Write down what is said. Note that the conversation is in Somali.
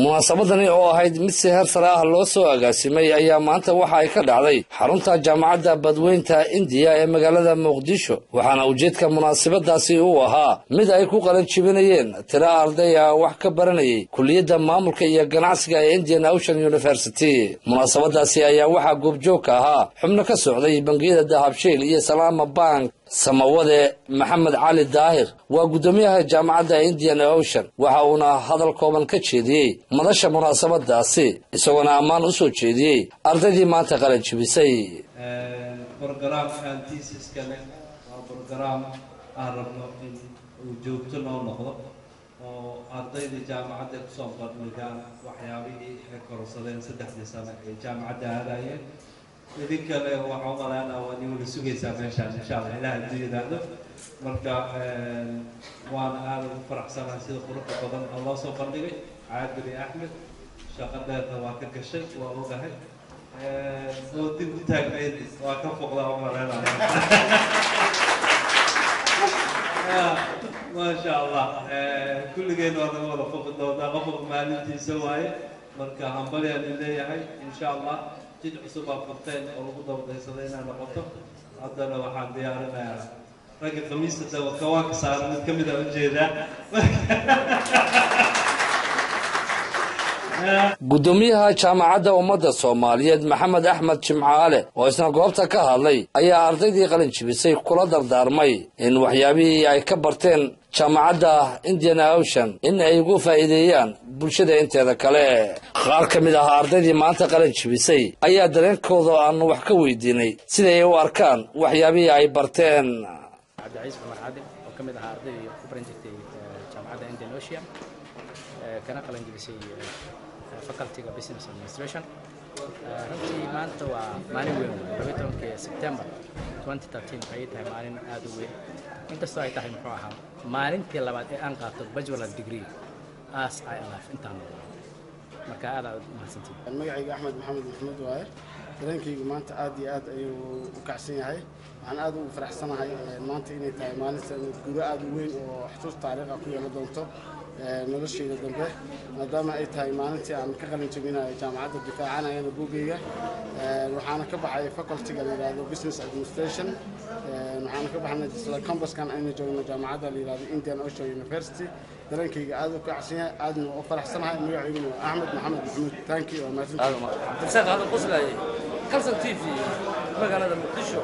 Munaasabadani oo ahayd mid si heer sare ah loo soo agaasimay ayaa maanta waxa ay ka dhacday xarunta Jaamacadda Badweynta Indiya ee magaalada Muqdisho, waxaana ujeedka munaasabadaasi uu ahaa mid ay ku qalin jibinayeen tiro arday ah wax ka baranayay kuliyadda maamulka iyo ganacsiga ee Indian Ocean University. Munaasabadaasi ayaa waxaa goobjoog ka ahaa xubno ka socday bangiyada Dahabshiil iyo Salaama Bank. Samawade Maxamed Cali Daahir waa guddoomiyaha jaamacadda Indian Ocean, waxa uuna hadal kooban ka jeediyey madasha munaasabadaasi, isagoona ammaan u soo jeediyey ardaydii maanta qalin jibisay. Programkan thesiska leh waa program aan rabno in uu joogto noo noqdo oo ardayda jaamacadda kusoo bandhigaan waxyaabihii ay kororsadeen 3dii sano ay jaamacadda aadayeen. Idinkale waxaa umalaynaa waa ni wala sugaysaa meeshaan, insha Allah, Ilaah hadduu yidhaahdo. Marka waana aada ugu faraxsanahay sida quruxda badan oo loo soo bandhigay. Caadil iyo Axmed shaqo dheerna waa ka gashay, waa ogahay, oo dib u taagnayd waa ka foqdaa umalaynaya. Maasha Allah, kulligeen waa naga wada foqi doontaa, qofka maalintiisa waaye. Marka hambalyaan leeyahay, insha Allah jid cusub aa furteen oo lagu dabadaysaday inaa noqoto. Haddana waxaan diyaarinayaa ragga khamiista daba kawaanka saaran mid ka mid a ujeedaa. Guddoomiyaha Jaamacadda Ummadda Soomaaliyeed Maxamed Axmed Jimcaale oo isna goobta ka hadlay ayaa ardaydii qalin jibisay kula dardaarmay in waxyaabihii ay ka barteen jaamacadda Indian Ocean in ay ugu faa'iideeyaan bulshada inteeda kale. Qaar ka mid ah ardaydii maanta qalin jibisay ayaa dareenkooda aanu wax ka weydiinay siday u arkaan waxyaabihii ay barteen. Cabdicaiis Cumar Cadil oo ka mid ahaa ardaydii ku baran jirtay jaamacadda Indian Ocean, kana qalin jibisay facultyga business administration. Runtii maanta waa maalin weyn wey, 12-kii September 2013 ayay tahay maalin aada u weyn, inkastoo ay tahay muxuu ahaa maalintii labaad ee aan qaato bachelor degree as I alive intaan noolaa. Marka aad aad u mahadsantihin. Magacayga Axmed Maxamed Maxamuud waaye. Dareenkaygu maanta aad iyo aad ayuu u kacsan yahay. Waxaan aad ugu faraxsanahay maanta inay tahay maalinta gudo aad u weyn oo xusuus taariikh ah ku yeelan doonto noloshayda dambe, maadaama ay tahay maalintii aan ka qalin jabinayo jaamacadda, difaacanayana buugayga. Waxaana ka baxay facultyga la yidhaahdo business administration, waxaana ka baxnay isla campuskan aynu joogno, jaamacadda la yidhahdo Indian Ocean University. Dareenkayga aad u kacsan yahay, aadna u faraxsanahay. Magacayguna waa Axmed Maxamed Maxamuud. Thank you, waa mahadsantihiin. Cabdirasaaq Aadan Qoslaaye, Kalsan TV, magaalada Muqdisho.